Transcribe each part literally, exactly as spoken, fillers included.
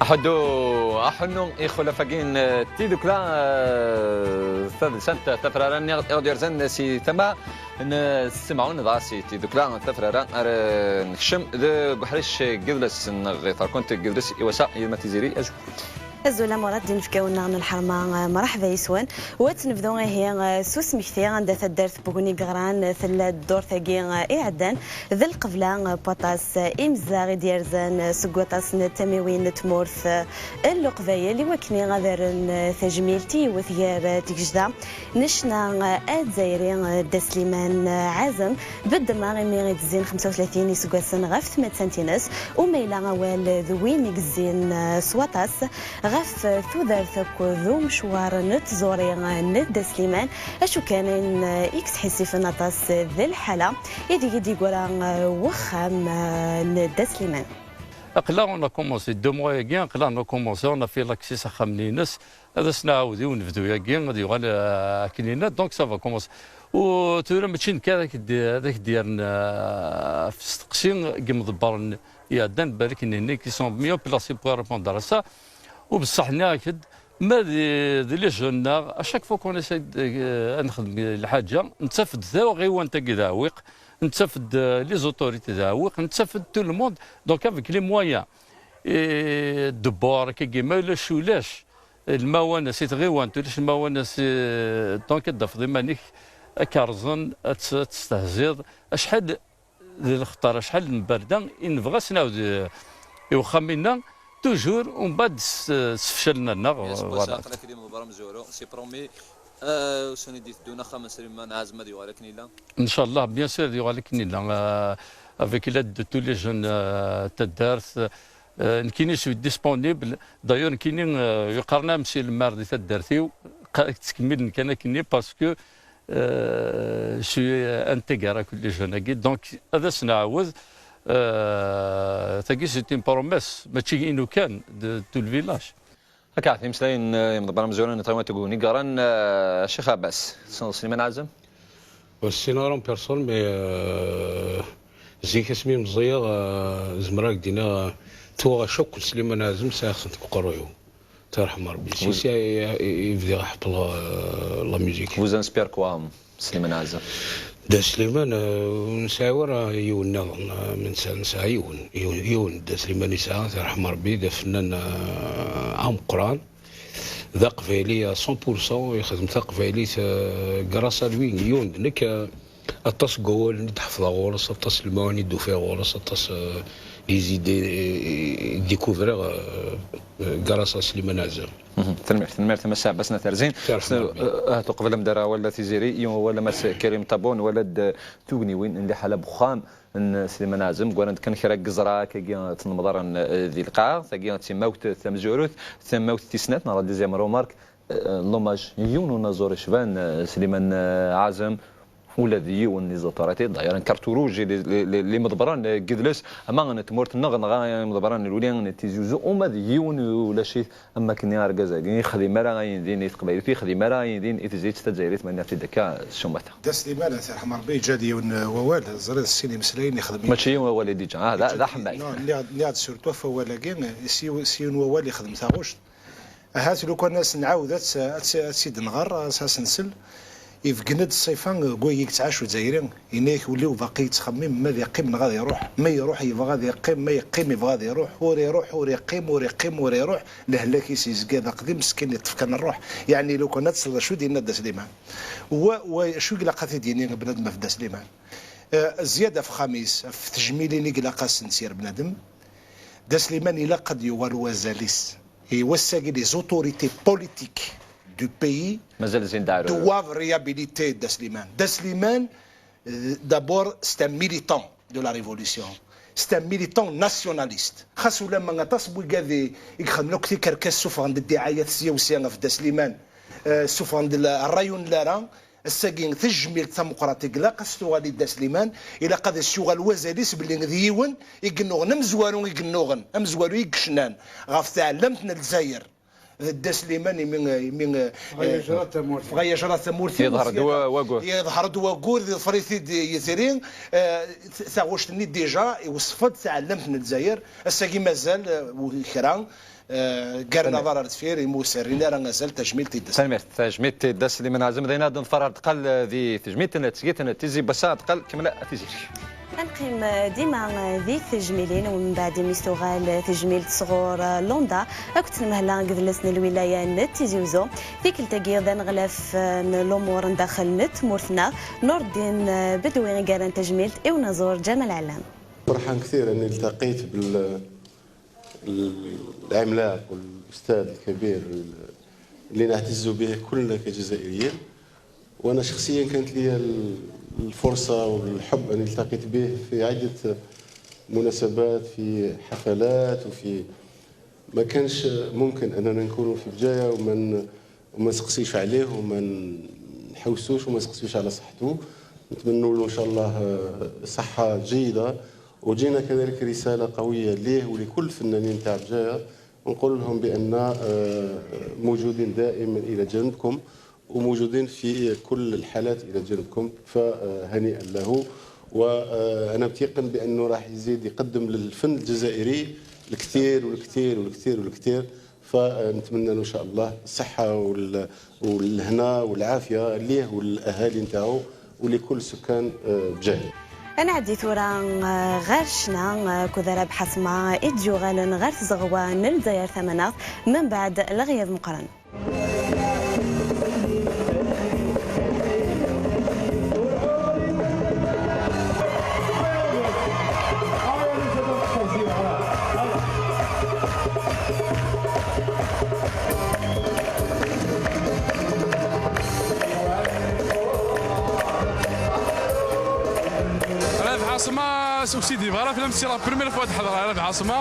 Ḥuddu aḥunnu i xulaf-agi n tidukla, eh, tadelsant tafrara-nni i ɣ-d-yerzan si tama n Semɛun, dɣa si tidukla tafrara ara nekcem deg uḥric n yidles neɣ ɣer terkunt n yidles i wass-a, yelma Tiziri, azul. Azul a Murad, d inebgawen-nneɣ n lḥerma, eh, mṛeḥba yes-wen. U ad tt-nebdu ihi, eh, s usmekti anda taddart n Bugni Geɣran, eh, tella ddurt-agi, eh, iɛeddan d lqebla, eh, n waṭas, eh, imezdaɣ i d-yerzan, eh, seg waṭas n tamiwin n tmurt, eh, n Leqbayel, i wakken ad rren, eh, tajmilt i yiwet gar, eh, tgejda n ccna, eh, azzayri, eh, Dda Sliman, eh, Ɛazem, beddem-aɣ imi i d-zzin xemsa u tlatin iseggasen ɣef tmettant-ines, u ma yella awal d win i yezzin, eh, s waṭas ɣef, eh, tudert akked umecwar n tẓuri, eh, n Dda Sliman, acu kan ayen, eh, i yesḥissifen aṭas, eh, d lḥala ideg i d-yegra, eh, wexxam, eh, n Dda Sliman. Aql-aɣ, on a commencé deux mois-agi, aql-aɣ, on a commencé, on a fait l'accès s axxam-nni-ines, ad as-nɛawed i unebdu-agi, ad yuɣal, euh, akken yenna, donc ça va commencer. U tura mačči nekk ad ak-d-, ad ak-d-yerren, euh, ɣef steqsi n yimḍebbren iɛeddan, balak nni qui sont mieux placés pour répondre à ça. U beṣṣeḥ nniɣ-ak-d, ma d, d les jeunes-nneɣ, à chaque fois qu'on essaie de, euh, ad nexdem lḥaǧa, nettaf-d taɣiwant-agi d aɛewwiq, nettaf-d, euh, les autorités d aɛewwiq, nettaf-d tout le monde, donc avec les moyens. Et ddebbar, akkagi, ma ulac, ulac lmawanes i tɣiwant, ulac lmawanes, euh, donc ad d-tafeḍ iman-ik ad k-rẓen, ad tt-, ad testehziḍ. Acḥal d lxeṭṭer, acḥal n berda i nebɣa ad s-nɛawed, eh, i wexxam-inna, toujours, umbeɛd s-, sefcalen-aneɣ, voilà. Aql-ak d imḍebber amezwaru, c'est promis. Euh, ussan i d-iteddun axxam n Sliman Ɛazem ad yuɣal akken yella? Inchallah, bien sûr, ad yuɣal akken yella. Euh, avec l'aide de tous les jeunes, euh, n taddart, euh, nekkini je suis disponible. D'ailleurs, nekkini, euh, yeqqaren-am si le maire di taddart-iw, qa-, ttkemmilen kan akkenni parce que euh, je suis intégré ak les jeunes-agi, donc ad as-nɛawed, euh, tagi c'est une promesse, mačči inu kan, de tout le village. Akka, timeslayin, euh, imḍebber amezwaru n tɣiwant n Bugni Geɣran, euh, Ccix Ɛebbas, tessneḍ Sliman Ɛazem? Ur ssineɣ ara en personne, mais, euh, zik asmi meẓẓiyeɣ, euh, zemreɣ ad k-d-iniɣ, euh, tuɣac akk n Sliman Ɛazem sɛiɣ-tent deg uqerruy-iw. Tarḥem Rebbi. Si, si, i, i, i bdiɣ ḥeṭṭleɣ, euh, la musique. Vous inspire quoi, Slimane Azem? Dda Sliman, euh, ur nesɛi ara yiwen nniḍen, euh, ma nesɛa, nesɛa yiwen, yiwen, yiwen Dda Sliman yesɛa, tarḥem Rebbi, d afennan, euh, ameqqran. D aqbayli à cent pour cent, yexdem taqbaylit, euh, grâce à lui, yiwen d nekk, euh, Aṭas n wawalen i d-ḥefḍeɣ ɣur-s, aṭas n lemɛun i d-ufiɣ ɣur-s, aṭas, euh, les idées, euh, i d-découvriɣ, euh, grâce à Slimane Azem. Mhm. Tanemmirt, tanemmirt a Mass Ɛebbas n At Rẓin. Tarḥem Rebbi. Euh, ahat uqbel ad d-nerr awal a Tiziri, yiwen wawal a Mass Karim Tabon, nwala-d, euh, tugniwin n liḥala n wexxam n Slimane Azem, ggarant kan kra n yeẓra akkagi, euh, ttnemḍaren, euh, di lqaɛa, tagi d timawt tamezwarut, tamawt tis snat, neɣ la deuxième remarque. Euh, l'hommage, yiwen unaẓur icban, euh, Slimane, euh, Azem, ula d yiwen n les autorités, d'ailleurs, n carte rouge, les, les, les, les imḍebbren, euh, n yidles, ama n tmurt-nneɣ, neɣ imḍebbren n lwilya n Tizi Uzzu, uma d yiwen ulac-it, am wakken argaz-agi, ur yexdim ara ayen din i teqbaylit, ur yexdim ara ayen din i tezlit tazzayrit, ma nniɣ-t-id akka s umata. Dda Slimane, ad t-yerḥem Rebbi, yeǧǧa-d yiwen, euh, wawal, ẓriɣ sin imeslayen yexdem. Mačči yiwen wawal i d-yeǧǧa, ah, d, d aḥemmay. Non, nniɣ-, nniɣ-d surtout ɣef wawal-agi, s yiw-, s yiwen wawal yexdem taɣect. Ahat lukan ad s-nɛawed ad tt-, ad tt-, ad tt-id-nɣer, ad s-, ad s-nsel, ibeggen-d ṣṣifa n wagi yettɛac Uzzayri, yenna-yak ul-iw baqi yettxemmim ma ad iqqim neɣ ad iruḥ, ma iruḥ yebɣa ad iqqim, ma yeqqim yebɣa ad iruḥ, ur iruḥ ur iqqim, ur iqqim ur iruḥ, lehlak-is yezga d aqdim, meskin yeṭṭef kan rruḥ. Yeɛni lukan ad tesleḍ acu d-yenna Dda Sliman. Wa, wa, acu i ilaq ad t-id-yini bnadem ɣef Dda Sliman? Eh, Ziyad ɣef uxxam-is, ɣef tejmilin i ilaq ad sent-yerr bnadem, Dda Sliman ilaq ad yuɣal wazal-is. Et wass-agi, les autorités politiques du pays doivent réhabiliter Dda Slimane. Dda Slimane, euh, d'abord, c'est un militant de la Révolution. C'est un militant nationaliste. Xas ulamma aṭas n wigad i i ixedmen akk tikerkas, ssufɣen-d ddiɛayat sya u sya ɣef Dda Slimane, euh, ssufɣen-d la-, ṛṛay ur nelli ara, Ass-agi, tajmilt tameqqrant i ilaq ad s-tuɣal i Dda Sliman, ilaq ad as-yuɣal wazal-is belli d yiwen i yennuɣen, amezwaru i yennuɣen, amezwaru i yecnan ɣef tɛellamt n Lezzayer. D Dda Sliman imi, imi, dɣa eh, yejra tamurt. Dɣa yejra tamurt. Yeḍher-d wa-, wagur. Yeḍher-d wagur, yeḍfer-it-id yitri, eh, t-, taɣect-nni déjà iweṣṣef-d tɛellamt n Lezzayer. Ass-agi mazal, eh, kra. Eh, ggaren aḍar ar deffir, imi ur s-rrin ara azal. Tajmilt i ddest. Tanemmirt, tajmilt i ddest Sliman Ɛazem. D ayen ad nḍfer ar deqqal di tejmilt n tgit n Tizi Wassa, ar deqqal kemmel a Tiziri. Ad neqqim dima di tejmilin, u mbeɛd imi s-tuɣal tejmilt sɣur Londa akked tnemhla n yidles n lwilaya n Tizi Uzzu. Tikkelt-agi d aneɣlaf n lumuṛ n daxel n tmurt-nneɣ, Nurdin Bedwi, i yerran tajmilt i unaẓur Ǧamal Ɛellam. فرحان كثير أني التقيت بال العملاق والأستاذ الكبير اللي نعتز به كلنا كجزائريين. وأنا شخصيا كانت لي الفرصة والحب أن التقيت به في عدة مناسبات، في حفلات، وفي، ما كانش ممكن أننا نكونوا في بجاية وما ن- وما نسقسيش عليه وما نحوسوش وما نسقسيوش على صحته. نتمنوا له إن شاء الله، آه، صحة جيدة. وجينا كذلك رسالة قوية ليه ولكل الفنانين تاع بجاية، ونقول لهم بأن، آه، موجودين دائما إلى جنبكم، وموجودين في كل الحالات إلى جنبكم، فهنيئا له. وأنا متيقن بأنه راح يزيد يقدم للفن الجزائري الكثير والكثير والكثير والكثير. فنتمنى له إن شاء الله الصحة وال- والهنا والعافية ليه وللأهالي نتاعو ولكل سكان، آه، بجاية. Ad nɛeddi tura, eh, ɣer ccna, eh, akked Rabaḥ Asma i d-yuɣalen ɣer tzeɣwa n Lezzayer Tamaneɣt, mbeɛd leɣyab meqqren. Rabaḥ Asma, s uksidi bɣa flam, c'est la première fois d-ḥeḍreɣ Rabaḥ Asma.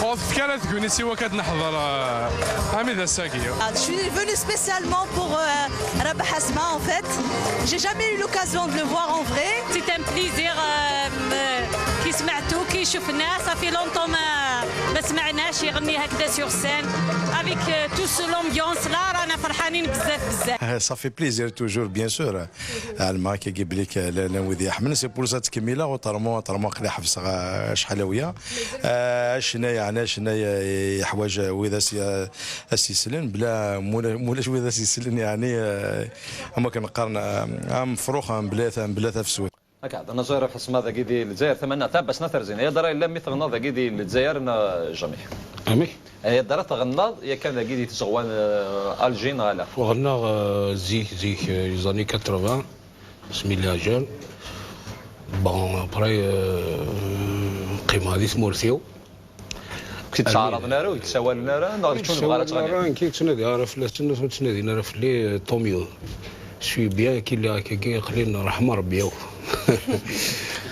Ur tefka ara tguni siwa kan ad neḥḍer, eh, ami d ass-agi. Je suis venue spécialement pour, euh, Rabaḥ Asma, en fait. J'ai jamais eu l'occasion de le voir en vrai. C'est un plaisir, euh, م- كي سمعتو، كي شفناه، ça fait longtemps ما، ما سمعناش يغني هكذا sur scène. Avec, euh, tout ce l'ambiance là، رانا فرحانين بزاف بزاف. Ça fait plaisir toujours, bien sûr. Ɛelmeɣ akka belli la, la wid iḥemmlen, c'est pour ça ttkemmileɣ, ur ṭermu, ur ṭermu, aql-i ḥebseɣ, ah, acḥal awya. Ah, acennay, yeɛni acennay, eh, yeḥwaǧ wid as, as-yeslen, bla, mula-, mulac wid as-yeslen, yeɛni, eh, am wakken qqaren, ah, am mefrux, am bla, am bla tafsut. Akka, d anaẓur Rabaḥ Asma dagi di Lezzayer Tamaneɣt, Ɛebbas n At Rẓin. Ay adra yella mi tɣennaḍ dagi di Lezzayer neɣ jamais? Amek? Ay adra tɣennaḍ yakan dagi di tzeɣwa n, eh, Alger neɣ ala? Ɣennaɣ, eh, zik, zik, eh, les années quatre-vingts, asmi lliɣ jeune. Bon, après, eh, qqimeɣ di tmurt-iw. Ur k-id-ttɛaraḍen ara, ur k-ssawalen ara, neɣ d kečč ur nebɣi ara ad tɣenniḍ? Ur ttnadiɣ ara fell-asen, ur ttnadin ara fell-i, tant mieux. Je suis bien, kili akkagi, aql-i nreḥma Rebbi akk.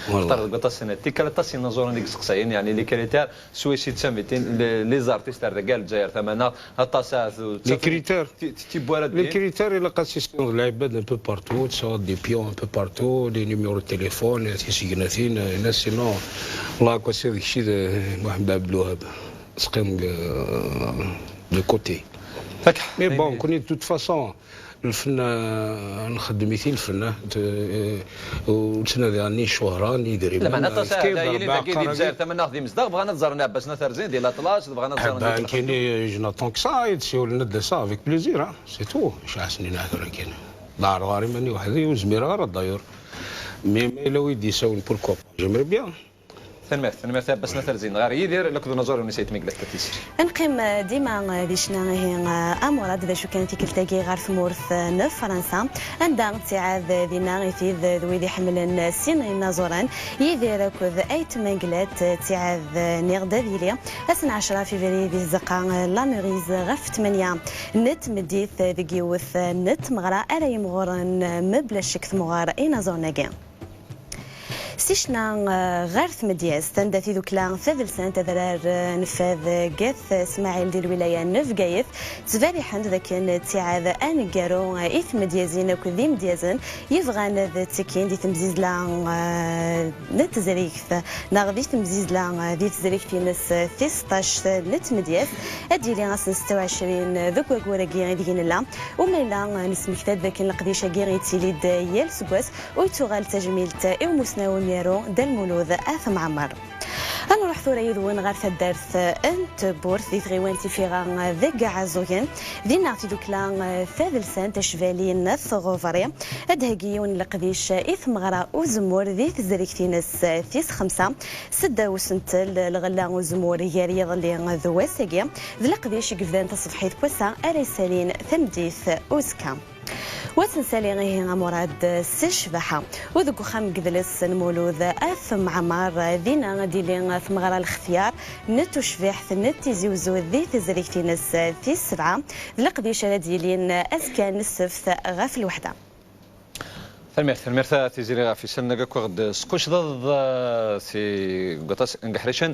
Voilà. Xaṭer deg waṭas n tikkal, aṭas n yinaẓuren i yesteqsayen, yeɛni les critères, swayes d tamitin, les, les artistes ar dagi ar Lezzayer Tamaneɣt, aṭas, ah, tu-, Les critères. Ti-, ti-, tiwwura Les din. Critères, ilaq ad ssisneḍ lɛibad un peu partout, tesɛuḍ des pions un peu partout, les numéros de téléphone, tisegnatin, eh, sinon, la, quoi, c'est d kečč i d, eh, Mohamed Abdelwahab. Teqqimeḍ, eh, de côté. Mais bon, كوني de toute façon, lfen, eh, nxeddem-it i lfen, eh, t-, eh, ur ttnadiɣ ni ccuhra, ni idrimen. Lameɛna aṭas ara yilin dagi di Lezzayer Tamaneɣt d imezdaɣ, bɣan ad ẓren Ɛebbas n At Rẓin di Laṭlas, bɣan ad ẓren... Ḥebban kini, je n'attends que ça, ad siwlen ad d-aseɣ avec plaisir, hein, c'est tout. Acu ḥesnin At Rẓin kini. Ḍeɛreɣ ɣer iman-iw weḥd-i, ur zmireɣ ara d'ailleurs. Mais ma yella wi d-isawlen, pourquoi pas, j'aimerais bien. Tanemmirt, tanemmirt a Ɛebbas n At Rẓin. Ɣer Yidir, akked unaẓur Yunes Ayt Miglet, a Tiziri. Ad neqqim, eh, dima, eh, di ccna, ihi, eh, a Murad, d acu kan tikkelt-agi ɣer tmurt, eh, n Fransa, anda ttiɛad, eh, dinna i tid, eh, d wid iḥemmlen, eh, sin inaẓuren, Yidir akked Ayt Miglet, eh, ttiɛad, eh, niɣ d ad yili ass n ɛecra février di tzeqqa, eh, La Murize ɣef tmanya n tmeddit, eh, deg yiwet, eh, n tmeɣra ara yimɣuren, eh, mebla ccek temɣer inaẓuren-agi. Si ccna, eh, ɣer tmedyazt, anda tidukla tadelsant Adrar, eh, n Fad, eh, Gat, eh, Smaɛil di lwilaya n Bgayet, ttberriḥen-d dakken d ttiɛad aneggaru, eh, i tmedyazin akked d imedyazen yebɣan ad ttekkin di temzizla, eh, n tezrigt, neɣ di temzizla, eh, di tezrigt-ines, eh, tis seṭṭac n tmedyazt, ad d-yili ass n setta u ɛecrin deg waggur-agi ideg nella, u ma yella, eh, nesmekta-d dakken leqdic-agi yettili-d yal seggas, u yettuɣal d tajmilt i umusnaw amyaru Dda Lmulud At Mɛemmer. Ad nruḥ tura yid-wen ɣer taddart n Tewwurt di tɣiwant Ifiɣa deg Ɛazugen. Dinna tidukla tadelsant Acbali n At Ɣubri ad d-theggi yiwen n leqdic i tmeɣra uzemmur di tezrigt-ines tis xemsa. Seddaw usentel, lɣella uzemmur gar yiḍelli d wass-agi, d leqdic i yebdan taṣebḥit n wass-a ara yessalin tameddit uzekka. Wass n sali ihi amurad s ccbaḥa u deg uxxam n yedles n Mulud At Mɛemmer, dinna ad d-tili tmeɣra lextyar n tucbiḥt n Tizi Uzzu di tezrigt-ines tis sebɛa, d leqdic ara d-yilin azekka n ssebt ɣef lweḥda. Tanemmirt, tanemmirt a Tiziri ɣef isallen-agi akk i ɣ-d-tesqucdeḍ, eh, si deg waṭas n yeḥricen.